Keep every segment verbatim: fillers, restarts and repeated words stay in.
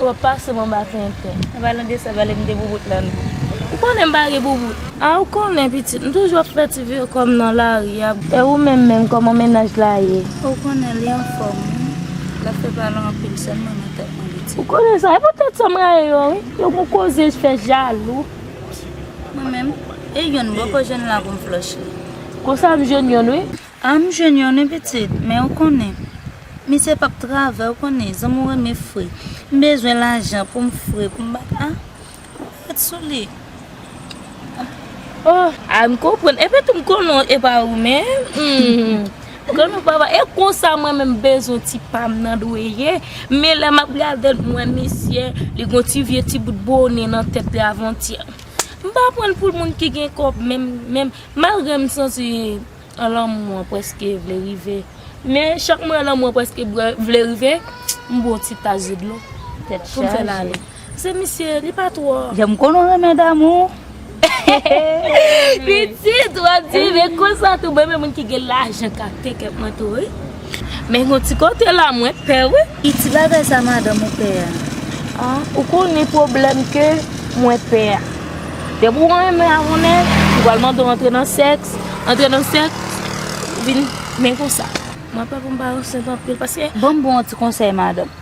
W ap pase m anba tenten. An palan de sa, pale m de boubout la non. Ou konnen m pa gen boubout. A, ou konnen, pitit, m toujou ap fè ti vye kò m nan lari a. E ou menm menm, kòman mennaj la ye? Ou konnen li anfòm, wi. L ap fè pale anpil, sèlman nan tèt mwen li ti. Ou konnen sa, e poutèt sa m rayi yo, wi. Yo gon koze fè jalou. Mwen menm, e yonn m poko jwenn la pou m flòch li. Konsa m jwenn yonn, wi. A, m jwenn yonn wi pitit, men ou konnen, misye p ap travay, ou konnen, zanmi w renmen fre. M bezwen lajan pou m fre, pou m ba, a, ret sou li. Oh, a, m konprann. Epi tou m konnen w, e pa ou menm. Hmm. M konnen w papa. E konsa mwen menm bezwen ti pa m nan dwe ye. Men lè m ap gade l, m wè misye, li gon ti vye ti bout bone nan tèt li avantyè. M pa pran l pou l moun ki gen kòb menm, menm malgre m santi an lanmou an prèske vle rive. Men chak mwen an lanmou an prèske vle rive, m bwè yon ti tas de dlo pou m fè l ale. Se misye, li pa twò. Jan m konnen w renmen damou. Pitit, w ap di, men konsa tou, mwen menm moun ki gen lajan ka tekèt mwen tou, wi. Men yon ti kote la, mwen pè, wi. Ki ti bagay sa, madanm, ou pè a? A, ou konnen pwoblèm ke mwen pè a. Depi w renmen avè yon nèg, li pral mande w antre nan sèks, antre nan sèks, vin, men konsa. Mwen pè pou m pa ansent anpil, paske. Ban m ba w yon ti konsèy, madanm.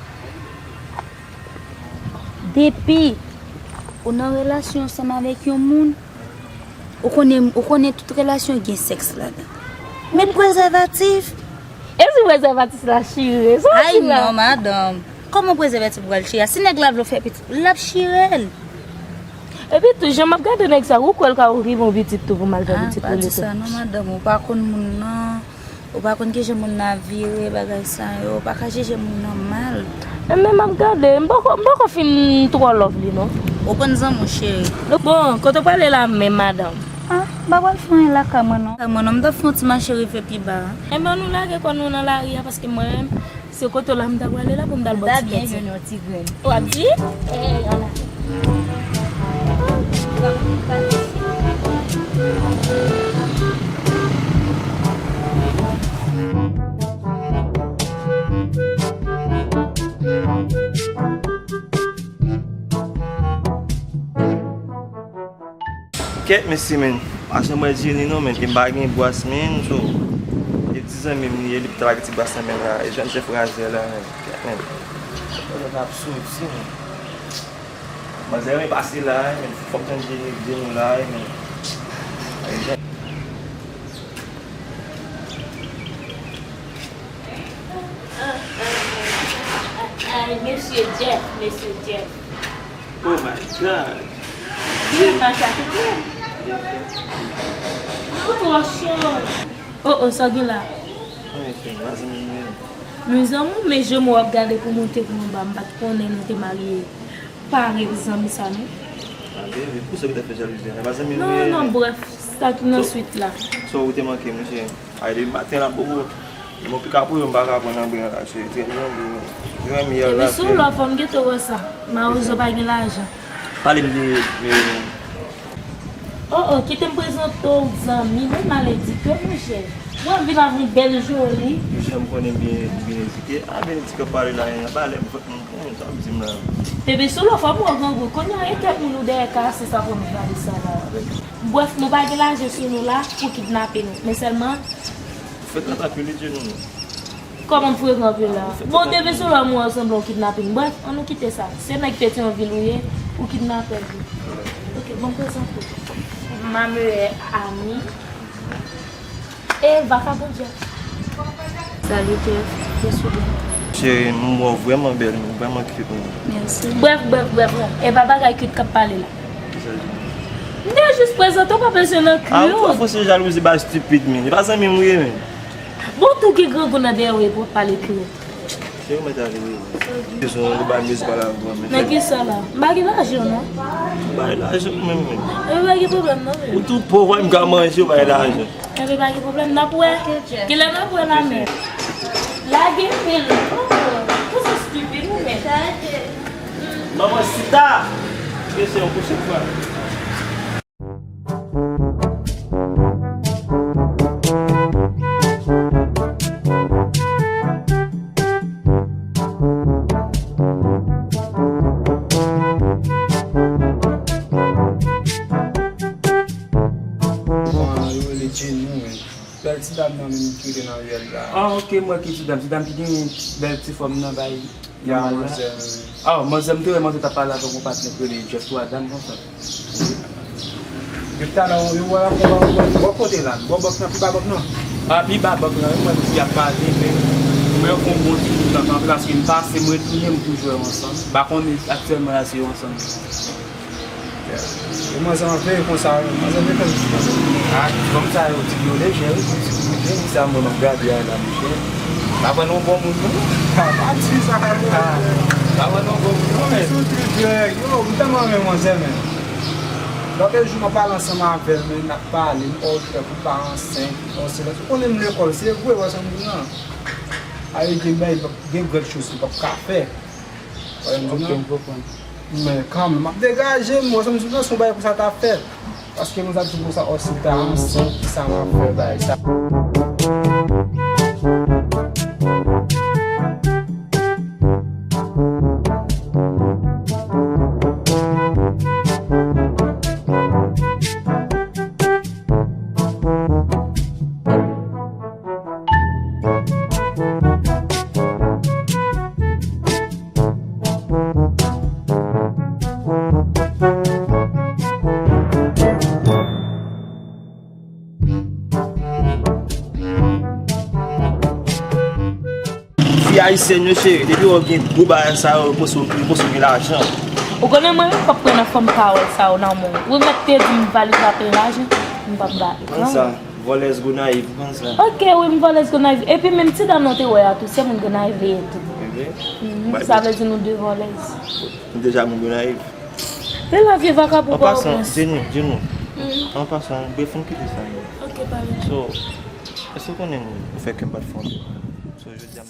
Depi ou nan relasyon ansanm avèk yon moun, ou konnen, ou konnen tout relasyon gen sèks ladan. Met prezèvatif. E si prezèvatif la chire? Sa w di la? Ay non, madanm. Kòman prezèvatif pral chire? Si nèg la vle w fè pitit, l ap chire l. Epi tou, jan m ap gade nèg sa, ou kwè l ka rive yon pitit tou pou m al fè pitit pou li tou? A, pa di sa non, madanm. Ou pa konn moun nan. Ou pa konn kijan moun nan ap vire, bagay sa yo. Ou pa ka jije moun nan mal. E men m ap gade, m poko, m poko fin twò love li non. Ou konn zanmi w, cheri. Bon, kote w prale la menm, madanm? A, m pa pral fè anyen lakay mwen non. Lakay mwen non, m t ap fè yon ti mache rive pi ba. Enben nou lage kò nou nan lari a, paske mwen menm, se kote w la m ta prale la pou m t al ba w ti kèt. M ta byen jwenn yon ti grenn. W ap di? Ey, ala. Kèt mesye, men, pa janm wè Jenny non, men, ke m pa gen bwès, men, so, e ti zanmi m li ye, li t al ak ti bwès nan men la, e jwenn chèf razè la, men, kèt, men. Sa ap soti, men. Manzè renmen pase la, men, fòk tann Jenny, Jenny la, men. Ay, mesye Jeff, mesye Jeff. Oh my God. Ou twò cho. Oh, oh, sa gen la? Mezanmi, men je m w ap gade pou monte pou anba, m pa t konnen nou te marye. Pare zanmi sa non. Ah, baby, pou sa ki ta fè jalouzi a? E pa zanmi nou ye, non, men. Bref, sa ki nan swit la. So, ou te manke m, mesye. Ay, depi maten la, bobo. Bon, pika pou yo, m pa ka pran nan bren la, se trè byen, byen. Mwen, miyèl la, se. Epi sou lò, fò m gentan wè sa. Mawozo pa gen lajan. Pale m de, de. Oh, oh, kite m prezante w zanmi, men maledike, monchè. Mwen vin avè yon bèl joli. Jan m konnen byen, byen edike. A, byen edike pale la, yon balè, m fòk m konnen sa w ap di m la. Bebe, sou lò, fò m wè grangou. Kounye a, e kèk moun ou dèyè kase sa, fò m gade sa la. Bref, nou pa gen lajan sou nou la pou kidnape nou. Men sèlman, frekan anpil, li di nou. Kòman m frekan anpil la? Bon, depi sou lò m wè w sanble yon kidnaping. Bref, ann nou kite sa. Se nèg Petyonvil ou ye, ou kidnapè tou. Ok, bon, prezante w. Ma meilleure amie. E vagabon Jeff. Salut Jeff, je suis bien. Cheri, m wè w vrèman bèl, men vrèman cute, men. Merci. Bref, bref, bref, bref. E pa bagay cute k ap pale la. Kisa l di? M te jis prezante w, pa bezwen nan kri yo. Ah, ou twò fò se jalouzi ba stupid, men. E pa zanmi m ou ye, men. Bon, tou ki grangou nan dèyè w epi w ap pale kri yo. Se ou mèt ale, wi. Bezwen li ba miz pale avè w, men. Nan kisa la? M pa gen lajan, non. Ou pa gen lajan ou menm, men. E pa gen pwoblèm, non, men. Ou tou pòv, m ka manje, ou pa gen lajan. Enben, pa gen pwoblèm, n ap wè. Kilè n ap wè la menm? Lage pil. Oh, oh. Ou se stupid ou menm. Manman Sita. Ke se yon pwochèn fwa. Bon, yo rele Jenny, wi. Bèl ti dam nan menm ki rete nan riyèl la. Ah, ok, m wè ki ti dam. Ti dam ki gen bèl ti fòm nan bay. Ya, manzè, wi. Ah, manzè, m te wè manzè t ap pale avèk yon patnè k rele Jeff Twa Dam konsa. Depi talè, yo wè la, bò kote la, bò bòks nan, pi ba bòks nan. Ah, pi ba bòks nan, wi, mwen di ap pale, men mwen fè yon bon ti bout nan kanpe, paske m pase, m retounen, m toujou wè yo ansanm. M pa konnen aktyèlman la si yo ansanm. E manzè anvle konsa, wi, manzè vle fè jis konsa. Ah, ti fanm sa yo, ti yo lejè, wi, ti yo lejè, wi, sa mwen, m ap gade a la, monchè. Pa wè non bon moun, non. Ah, pa di sa, non. Ah, pa wè non bon moun, non, men. Sou trip dirèk, yo, m tèlman renmen manzè, men. Lòt jou, m ap pale ansanm avè l, men n ap pale, m pa wè ki fè pou pa ansent, yon silans. Ou konnen m lekòl, se vre, wè sa m di w lan. Ayi, gen bagay, gen grèt choz li p ap ka fè. Wè, m di w lan. Ok, m konprann. Men kanmenm, m ap degaje m, wè sa m di w lan, se yon bagay konsa ta fèt. Paske mwen sa di konsa, osi ta ansent, kisa m ap fè bagay sa. Fi ayisyèn yo cheri, depi w gen gwo bagay sa yo, yo panse w, yo panse w gen lajan. Ou konnen mwen, m p ap pran nan fanm pawòl sa yo nan men w. Ou mèt te di m valiz la plen lajan, m p ap ba l. Konn sa, vòlèz Gonayiv, ou konn sa. Ok, wi, m vòlèz Gonayiv. Epi menm ti dam nan te wè a tou, se moun Gonayiv li ye tou. E vre? Mhm, sa vle di nou de vòlèz. Nou deja moun Gonayiv. E la vye vakabon pa yo prens. An pasan, Jenny, Jenny. Mhm. An pasan, bref, nou kite sa, non. Ok, pa gen. So, èske w konnen ou fè kè m bat fon? So, jodi a m